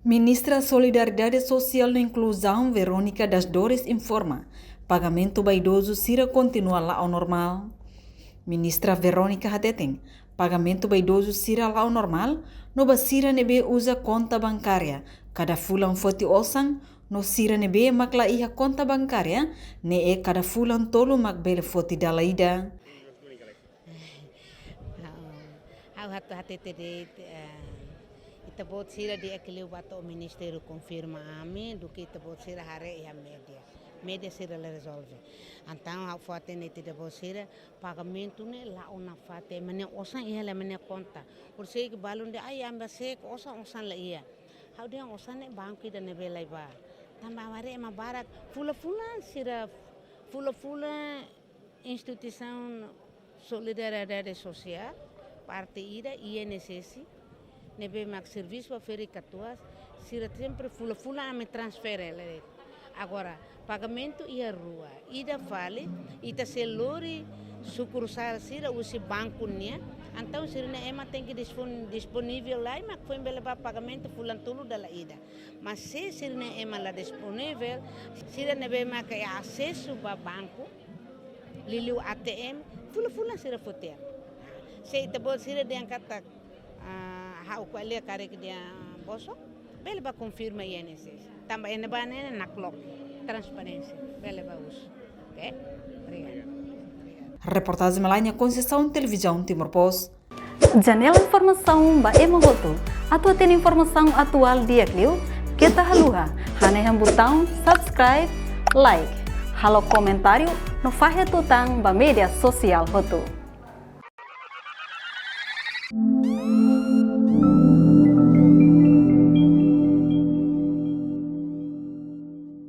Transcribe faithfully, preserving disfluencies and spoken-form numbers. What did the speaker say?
Ministra Solidariedade Sosiál no Inkluzaun, Verónica das Dores, informa pagamentu ba idozu sira kontinua la'o normál. Ministra Verónica hateten, pagamentu ba idozu sira la'o normál, no ba sira ne'ebé uza konta bankária kada fulan foti osan, no sira ne'ebé mak la iha konta bankária, ne'e kada fulan tolu mak bele foti dala ida. Ha'u, ha'u atu hatete de'it, eh, ita-boot sira di'ak liu bá to'o ministériu konfirma ami, duké ita-boot sira haree iha média. Média sira la rezolve. Entaun ha'u fó-hatene ita-boot sira, pagamentu ne'e la'o nafatin, ema nia osan iha la ema nia konta. Horiseik balun dehan, ai, ema sek osan, osan la iha. Ha'u dehan osan ne'e banku ida ne'ebé laiha. Tanba haree ema barak, fulan-fulan sira, fulan-fulan instituisaun solidariedade sosiál, parte ida, I N S S, ne'ebé mak servisu ba ferik katuas, sira sempre fulan-fulan ami transfere lai. Agora, pagamentu iha rua, ida fali, ita sei lori sukursál sira husi banku nian, entaun sira-nia ema tenke dispon-, disponivel lai, mak foin bele bá pagamentu fulan tolu dala ida. Mas se sira-nia ema la disponivel, sira ne'ebé mak iha asesu ba banku, liuliu A T M, fulan-fulan sira fó tiha. Se ita-boot sira dehan katak, ah, ha'u ko'alia karik dehan bosok, bele bá konfirma I N S S. Tanba iha ne'ebá ne'e nakloke, transparénsia, bele bá husu. Oke? Obrigada. Reportajen Melania Conceição, Televizaun Timor Post. Janela informasaun ba ema hotu. Atu hatene informasaun atuál di'ak liu, keta haluha hanehan butaun subscribe, like, halo komentáriu no fahe tutan ba média sosiál hotu.